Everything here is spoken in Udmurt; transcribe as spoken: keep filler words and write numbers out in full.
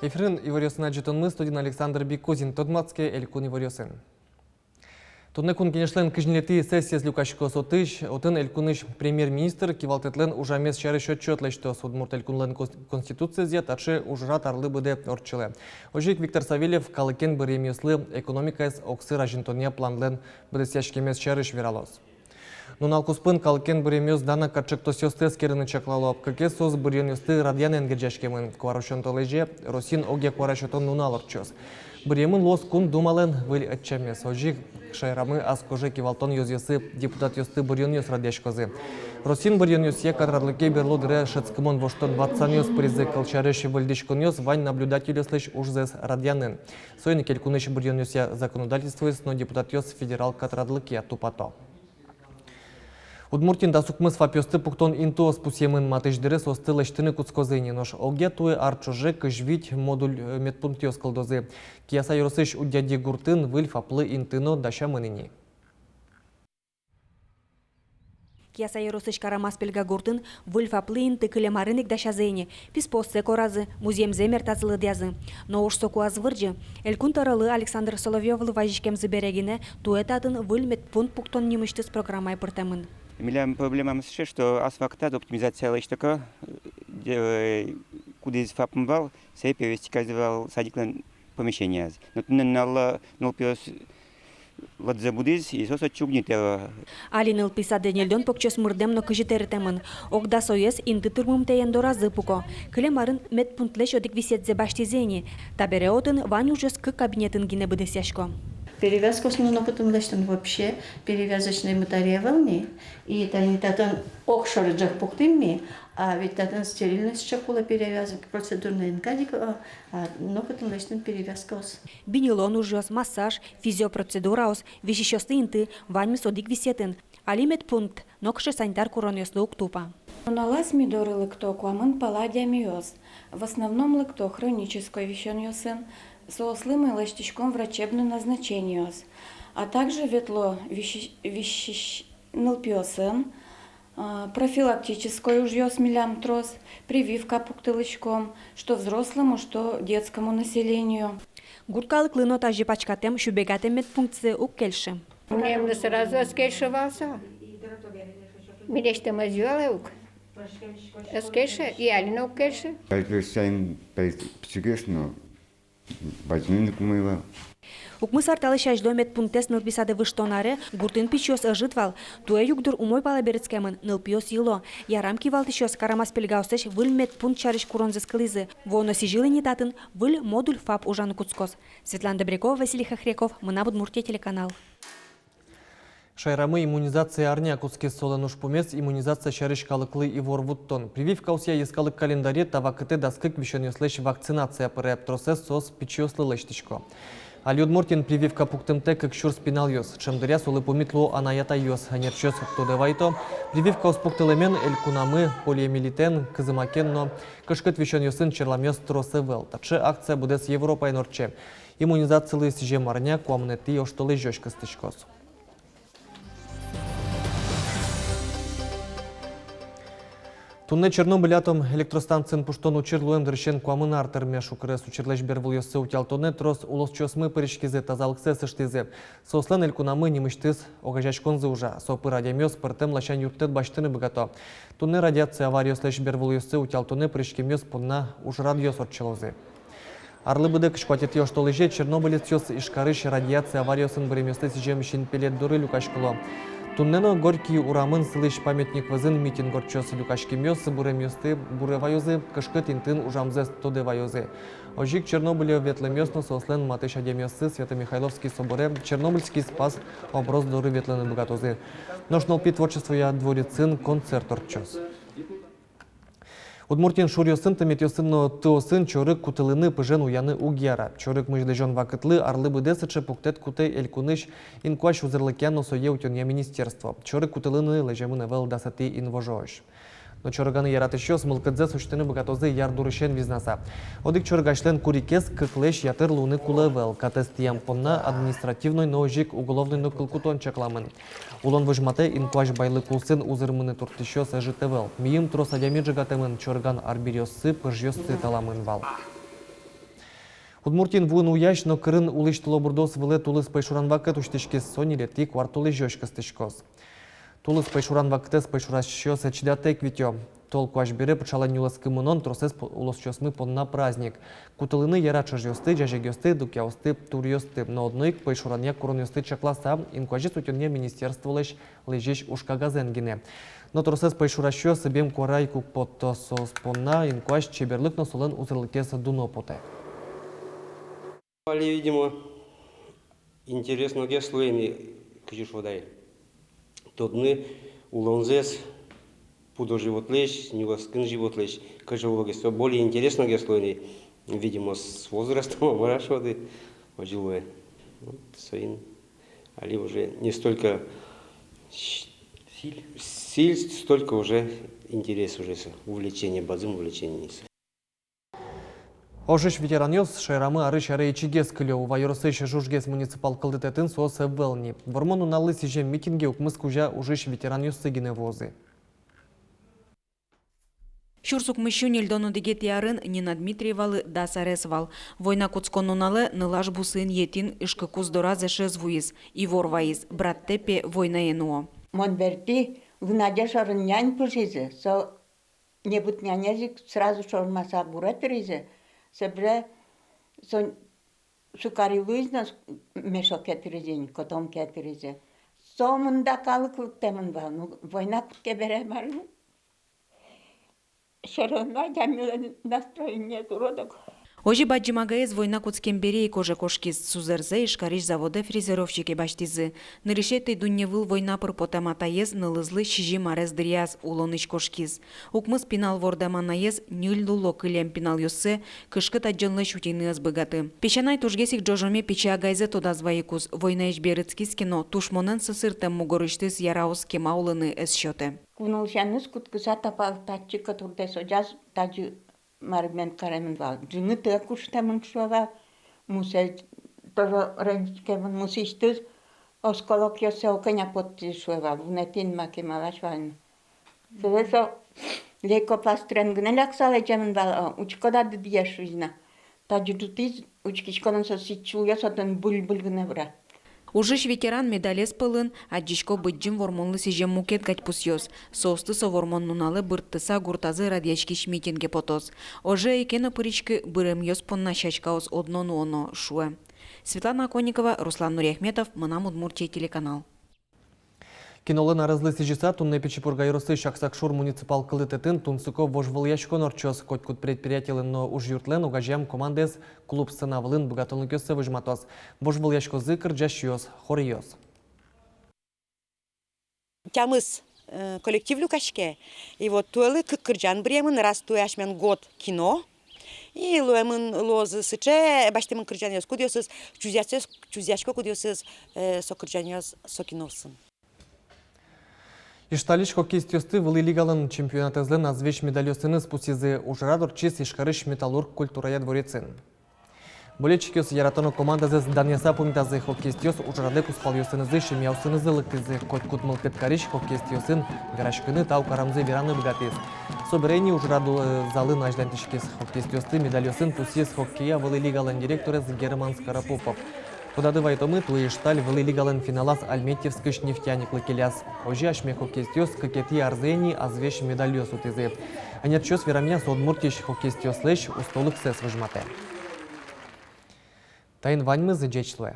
Эфирын иворъёсын ӝытонмы, студиын Александр Бикузин. Тодматске элькун иворъёсын. Туннэ Кун Кенешлэн кызь ньылетӥ сессиез люкаськоз. Отысь, отын элькунысь премьер-министр кивалтэтлэн ужамез сярысь отчёт лэсьтоз. Удмурт Элькунлэн кон-, Конституциезъя таӵе ужрад арлы быдэ ортчылэ. Озьы ик Виктор Савельев калыкен быръемъёслы экономикаез оксыр азинтонъя планлэн быдэсъяськемез сярысь вералоз. Нунал куспын калыкен быръемъёс дано катчектосъёсты эскерыны чаклало. Кыкез соос быръёнъёсты радъянэн герӟаськемын. Куарусён толэзе Россиын огъя куара сётон нунал ортчоз. Быръемын луоз Кун Думалэн выль ӧтчамез. Озьы ик шаерамы ас коже кивалтон ёзъёсы депутатъёсты быръёнъёс радъяськозы. Россиын быръёнъёсъя катрадлыке берло дыре шӧдскымон-воштон ватсанъёс пыризы. Кылсярысь, выльдӥськонъёс вань наблюдательёслэсь ужзэс радъянын. Соин ик элькунысь быръёнъёсъя законодательствоез но депутатъёс федерал катрадлыкъя тупато. Удмуртиын дас укмыс ФАПъёсты пуктон интыос пусъемын. Матысь дыре соосты лэсьтыны кутскозы ини, нош огъя туэ ар ӵоже кызь вить модуль, э, медпунктъёс кылдозы. Кияса ёросысь Удьяди гуртын выль ФАПлы инты но дасямын ини. Кияса ёросысь Карамас-Пельга гуртын выль ФАПлы инты кылем арын ик дасязы ини. Писпуоссэ коразы, музъемзэ мертазы, лыдъязы. Но уж соку ӧз вырӟы. Элькун тӧролы Александр Соловьёвлы вазиськемзы бере гинэ, туэ татын выль медпункт пуктон нимысьтыз программае пыртэмын. Милям проблемамы сыӵе, что ас вакытаз оптимизация лэсьтыку, э, кудӥз ФАП вал, сое перевести каризы вал садиклэн помещенияз. Но туннэ нуналлы нылпиос лыдзы будӥз, и соос отчы уг ни тэло. Али нылпи садэ ньыльдон покчиос мырдэм но кызьы тэрытэмын. Ог дасоез инты тырмымтэен доразы пуко. Кылем арын медпунктлэсь одӥг висъетсэ басьтӥзы ини. Табере отын вань ужъёс кык кабинетын гинэ быдэсъясько. Перевязкаос но нокытын лэсьтыны вообще перевязочной мытаре ӧвӧл ни. И тани татын огшоры ӝӧк пуктӥм ми, а ведь татын стерильность чак кулэ, перевязок, процедурной инкадик, а, а нокытын лэсьтыны перевязкаос. Биньылон ужъёс, массаж, физиопроцедураос, висисьёслы инты, ваньмыз одӥг висъетын. Али медпункт нокыӵе санитар куронъёслы уг тупа. Нуналаз ми доры лыкто куамын пала адямиос. В основном лыкто хронической висёнъёсын, соослы ми лэсьтӥськом врачебной назначениос, а также ветло висись-, висись-, нылпиосын, а, профилактической ужъёс милям трос, прививка пуктылӥськом, что взрослому, что детскому населению. Гурт калыклы но тазьы пачкатэм, сюбегатэм медпунктсы уг кельшы. Милемлы сразу ӧз кельшы вал со. Милесьтым ӧз юалэ ук. Ӧз кельшы, и али но уг кельшы. Пӧртэм пӧртэм пичигес но, бадӟымын ик умой вал. Укмыс ар талэсь азьло медпунктэз нылпи садэ выжтон аре гуртын пичиос ӧжыт вал. Туэ югдур умой пала берытскемын, нылпиос йыло. Ярам, кивалтӥсьёс Карамас-Пельгаослэсь выль медпункт сярысь куронзэс кылӥзы. Вуоно сӥзьыл ини татын выль модуль ФАП ужаны кутскоз. Светлана Добрякова, Василий Хохряков, «Мынам Удмуртие» телеканал. Шаерамы иммунизация арня кутскиз. Солэн ужпумез — иммунизация сярысь калыклы ивор вуттон. Прививкаосъя йӧскалык календаре та вакытэ дас кык висёнъёслэсь вакцинация пыре. Тросэз соос пичиослы лэсьтӥсько. Али Удмуртиын прививка пуктымтэ кык сюрс пиналъёс. Ӵемдыръя солы пумит луо анай-атайёс. Ӧнерчиос тодэ вайыто: прививкаос пуктылэмен элькунамы полиомиелитэн, кызымакен но кышкыт висёнъёсын черламъёс трос ӧвӧл. Таӵе акция быдэс Европаын ортче. Иммунизацилы сӥзем арня куамынэтӥ оштолэзёзь кыстӥськоз. Туннэ Чернобыль атом электростанциын пуштон учыр луэм дырысен куамын ар тырме. Шукрес учырлэсь бервылъёсты утялтонэ трос улосчиосмы пыриськизы, тазалыксэс ыштӥзы. Соослэн элькунамы нимысьтыз огазеяськонзы ужа. Со пыр адямиос пӧртэм ласянь юрттэт басьтыны быгато. Туннэ радиация авариослэсь бервылъёсты утялтонэ пыриськемъёс понна ужрадъёс ортчылозы. Арлы быдэ кызь куатетӥ оштолэзе чернобылецъёс Ижкарысь радиация авариосын быремъёсты сӥзем синпелет доры люкаськыло. Туннэ но Горький урамын сылӥсь памятник вӧзын митинг ортчоз. Люкаськемъёс быремъёсты буре ваёзы, кышкыт интыын ужамзэс тодэ ваёзы. Озьы ик Чернобыле ветлэмъёс но соослэн матысь адямиоссы Свято-Михайловский соборе, Чернобыльский Спас образ доры ветлыны быгатозы. Нош нылпи творчествоя дворецын концерт ортчоз. Удмуртиын шуръёсын, тыметъёсын но тыосын чорыг кутылыны, пыжен уяны уг яра. Чорыг мыжлэзён вакытлы арлы быдэ сыӵе пуктэт кутэ элькунысь инкуазь узырлыкъя но сое утёнъя министерство. Чорыг кутылыны лэземын ӧвӧл дасэтӥ инвожоозь. Но чорыганы яратӥсьёс мылкыдзэс усьтыны быгатозы ярдурысен визнаса. Одӥг чорыг асьлэн курикез кыклэсь ятыр луыны кулэ ӧвӧл. Катэз тӥям понна административной но озьы ик уголовной но кыл кутон чакламын. Улон возьматэ: инкуазь байлык улсын узырмыны турттӥсьёс ӧжыт ӧвӧл. Мийым трос адями ӝегатэмын, чорыган арбериоссы, пыжъёссы таламын вал. Удмуртиын вуын уясь но кырын улӥсь тылобурдоос вылэ тулыс пӧйшуран вакыт усьтӥськиз, со ньылетӥ куартолэзёзь кыстӥськоз. Тулыс пӧйшуран вакытэз пӧйшурасьёс чидатэк витё. Тол куазь бере пыӵалэн нюлэскы мынон тросэз по-, улосчиосмы понна праздник. Кутылыны яра ӵӧжъёсты, ӟазегъёсты, дукъяосты, туръёсты. Но одно ик пӧйшуранъя куронъёсты чакласа, инкуазез утёнъя министерстволэсь лэзись ужкагазэн гинэ. Но тросэз пӧйшурасьёс бен куара ик уг потто, соос понна инкуазь чеберлык но солэн узырлыкез дуно потэ. Али, видимо, интересногес луэ ни, кызьы шуод ай, тодны улонзэс пудо-животлэсь, нюлэскын животлэсь, кызьы улогес, со более интересногес луэ ни, видимо, с возрастом, а мар-а шуоды, озьы луэ. Вот, соин али уже не столько с-, сӥль, столько уже интерес уже, с-, увлечение, бадӟым увлечение. Ожысь ветеранъёс шаерамы арысь аре ичигес кылё. Ува ёросысь Жужгес муниципал кылдытэтын соос ӧвӧл ни. Вормон нуналлы сӥзем митинге укмыс кузя ужысь ветеранъёссы гинэ вуозы. Сюрс укмыссю ньыльдон одӥгетӥ арын Нина Дмитриевалы дас арес вал. Война кутскон нуналэ нылаш бусыын етӥн ишкыкуз дораз эшез вуиз, ивор вайиз, браттэз пе войнае нуо. Мон бертӥ, лыдӟе шорын нянь пыжизы, со небыт нянез ик сразу шормаса гуре тыризы, собере со сукари луиз но, мешоке тыризы ни, котомке тыризы. Со мында калык лыктэмын вал, ну, война кутске бере, мар-а, ну, всё равно адямилэн настроениез уродоз. Озьы бадӟым агаез война кутскем бере ик оже кошкиз, сузэрзэ Ижкарысь заводэ фрезеровщике басьтӥзы. Нырысетӥ дунневыл война пыр потэм атаез нылызлы сизьым арес дыръяз улонысь кошкиз. Укмыс пинал вордэм анаез ньыль луло кылем пиналъёссэ кышкыт адӟонлэсь утьыны ӧз быгаты. Песянай тужгес ик ӝожоме пичи агайзэ тодаз вайыкуз, войнаысь берытскиз ке но, тушмонэн сӧсыртэм мугорысьтыз яраос кема улыны ӧз сётэ. Кунулсяныз кутскыса та пал татчы котыртэ, содяз тазьы марымен каремын вал. Ӝыны тыэ куштэмын шуэ вал, мусэ тоже ренчкемын, мусысьтыз осколокъёссэ кӧня поттӥз шуэ вал, вунэтӥ инмаке малась вал ни. Собере со лейкопластырен гинэ лякса лэземын вал, а, учкод-а, дыдъе шуиз на. Тазьы ӝутӥз, учкисько но, со сыӵе сюлъёс отын быль-быль гинэ вура. Ужысь ветеран медалез пӧлын адӟисько Быдӟым Вормонлы сӥзем мукет кадь пусъёс. Соосты со Вормон нуналэ бырттыса гуртазы радъяськись митинге потоз. Оже ӧй ке но пыриськы, быремъёс понна сяськаос одно нуоно, шуэ. Светлана Оконникова, Руслан Нуриахметов, «Мынам Удмуртие» телеканал. Кинолэн арезлы сӥзьыса туннэ Пичи Пурга ёросысь Аксакшур муниципал кылдытэтын тунсыко вожвылъяськон ортчоз. Котькуд предприятилэн но ужъюртлэн огазеям командаез клуб сцена вылын быгатонлыкъёссэ возьматоз. Вожвылъяськозы кырӟасьёс, хоръёс. Тямыс, э, коллектив люкаське. И вот туэлы кык кырӟан быръемын, раз туэ асьмелэн год кино. И луэмын, луозы сыӵе басьтэмын кырӟанъёс, кудъёсыз чузъясько, чузъясько, кудъёсыз, э, со кырӟанъёс со киносын. Ижталысь хоккеистъёсты вылӥ лигалэн чемпионатэзлэн азвесь медальёсыныз пусйизы. Ужрад ортчиз Ижкарысь «Металлург» культурая дворецын. Болельщикъёс яратоно командазэс данъяса пумитазы. Хоккеистъёс ужрадэ кузпалъёсынызы, семьяосынызы лыктӥзы. Котькуд мылкыд карись хоккеистъёсын вераськыны, тау карамзэ вераны быгатӥз. Собере ини ужрад, э, залын азьланьтӥськиз. Хоккеистъёсты медальёсын пусйиз хоккея вылӥ лигалэн директорез Герман Скоропопов. Тодады вайытомы, туэ «Ижталь» вылӥ лигалэн финалаз Альметьевскысь «Нефтяниклы» келяз. Озьы асьме хоккеистъёс кыкетӥ арзэ ини азвесь медальёс утӥзы. Ӧнерчиос верамъя, со Удмуртиысь хоккеистъёслэсь устолыксэс возьматэ. Таин ваньмыз, ӟеч луэ.